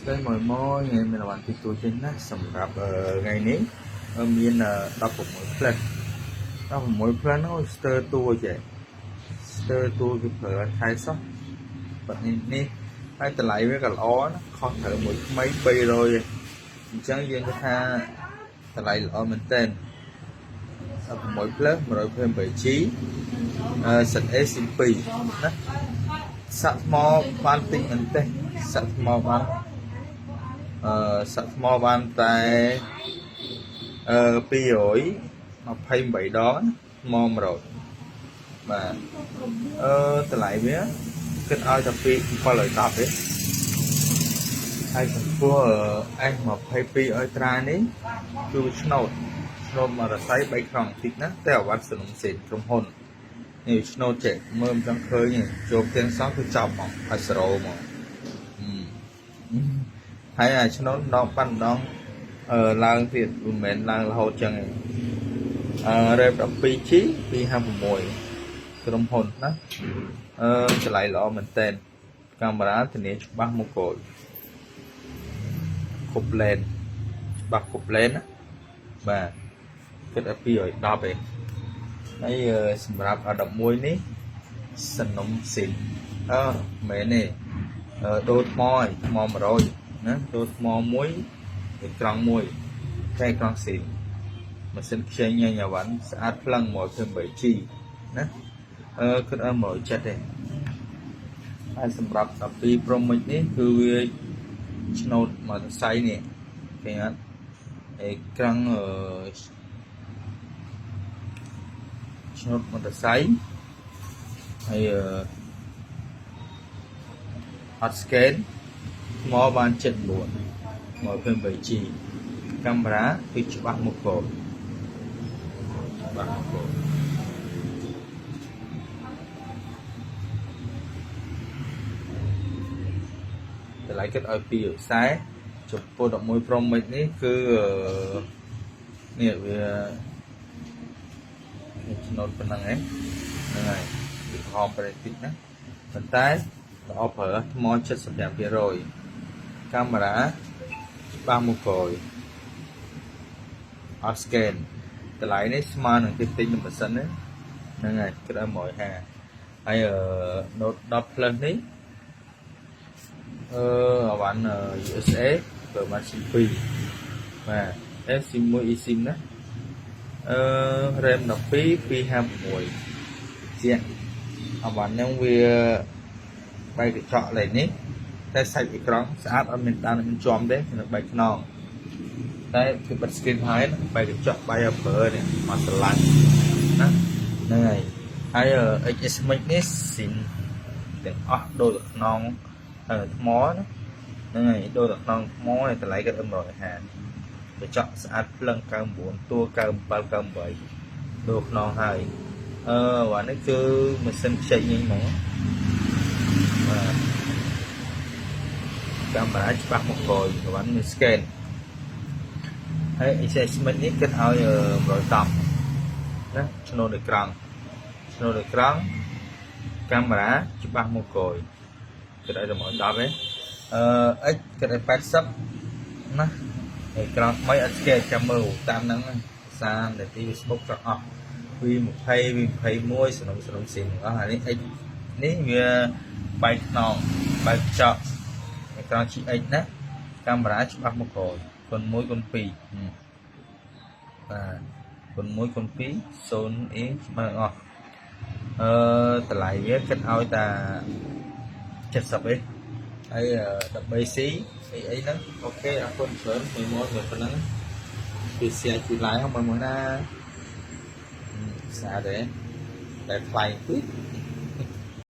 ស្ដីមួយមួយថ្ងៃមានរង្វាន់ទីទួចេញណាសម្រាប់ថ្ងៃនេះមាន16 Plus 16 Plus ហ្នឹងស្ទើរតួចេះស្ទើរតួគេប្រើថៃសោះបាត់នេះនេះហើយតម្លៃវាក៏ល្អណាខុសត្រូវមួយថ្មី300ឯងអញ្ចឹងយើងគិតថាតម្លៃល្អមែនទែន16 Plus 128 G ZA SIM 2ណាសាក់ថ្មបានតិចមែនទេសាក់ថ្មបានសាក់ថ្មបានតែ228ដងថ្ម100បាទតម្លៃវាគិតឲ្យតែពី710ទេហើយចំពោះ S22 Ultra នេះគឺឆ្នោតឆ្នោតមករស័យ3ខ្នងតិចណាតែអវត្តសនំសេនក្រុមហ៊ុននេះឆ្នោតចេះមើលមិនចង់ឃើញទេចូលផ្ទាំងសោះគឺចប់ហ្មងហើយ0ហ្មងហើយអាឆ្នោតម្ដងប៉ាន់ម្ដងឡើងទៀតមិនមែនឡើងរហូតចឹងទេRAM 12 G 256ក្រុមហ៊ុនណាតម្លៃល្អមែនតើកាមេរ៉ាធានាច្បាស់មកក្រោយគ្រប់លេនច្បាស់គ្រប់លេនណាបាទគិតឲ្យ210ឯងហើយសម្រាប់11នេះសនំស៊ីនមែនទេដូរថ្មហើយថ្ម100ណាដូរថ្មមួយអេក្រង់មួយតែអេក្រង់ស៊ីនម៉ាស៊ីនខ្ចីញ៉ាញ់អាវ៉ាន់ស្អាតភ្លឹង 128G ណាគិតឲ្យ170ទេហើយសម្រាប់12 Pro Max នេះគឺវាឆ្នោតមកសរសៃនេះឃើញអត់អេក្រង់ឆ្នោតមតសៃហើយអត់ scan ថ្មបាន79 128 G កាមេរ៉ាគឺច្បាស់មកកោច្បាស់មកកោតម្លៃគិតឲ្យ240ចំពោះ11 Pro Max នេះគឺនេះវាឆ្នោតប៉ុណ្ណឹងឯងហ្នឹងហើយវាក្រហមប្រេតិចណាប៉ុន្តែល្អប្រើថ្ម75%កាមេរ៉ាច្បាស់មកក្រោយអត់ scan តម្លៃនេះស្មើនឹងទីទិញនឹងម៉ាស៊ីនហ្នឹងហើយគិតឲ្យ150ហើយ Note 10 Plus នេះអវ៉ាន់ USA ប្រើបាន SIM 2បាទ SIM 1 eSIM ណាRAM 12 256ជាអវ៉ាន់ហ្នឹងវាបែកកញ្ចក់លេខនេះតែសាច់អេក្រង់ស្អាតអត់មានដានមានជាំទេនៅបែកខ្នងតែគឺបិទ screen ហើយបែកកញ្ចក់បែកឲ្យប្រើនេះមកស្រឡាញ់ណាហ្នឹងហើយហើយ XS Max នេះស៊ីនទាំងអស់ដូចខ្នងថ្មណាហ្នឹងហើយដូចខ្នងថ្មនេះតម្លៃគាត់150កញ្ចក់ស្អាតភ្លឹង99តួ97 98ដូរខ្នងហើយអានេះគឺម៉ាស៊ីនខ្ចីញញហ្មងបាទកាមេរ៉ាច្បាស់មកក្រោយគ្រាន់មាន scan ហើយ XS Max នេះគិតឲ្យ110ណាឆ្នោតអេក្រង់ឆ្នោតអេក្រង់កាមេរ៉ាច្បាស់មកក្រោយគិតឲ្យតែ110ទេX គិតឲ្យ80ណាអេក្រង់ថ្មីអត់ scan ចាំមើលតាមហ្នឹងសារនាទី Facebook ក៏អស់ V20 V21 សនំសនំស៊ីនអស់អានេះ X នេះវាបែកខ្នងបែកកញ្ចក់អេក្រង់ GX ណាកាមេរ៉ាច្បាស់មកក្រោយគុណ1គុណ2បាទគុណ1គុណ2 0 A ស្មើអស់តម្លៃវាគិតឲ្យតា70ឯងហើយ 13C អីអីហ្នឹង OK អរគុណច្រើនមួយមួយមួយប៉ុណ្ណឹងគឺ share ជួយ like ហ្នឹងមួយមួយណាស្អាតទេតែថ្លៃតិច។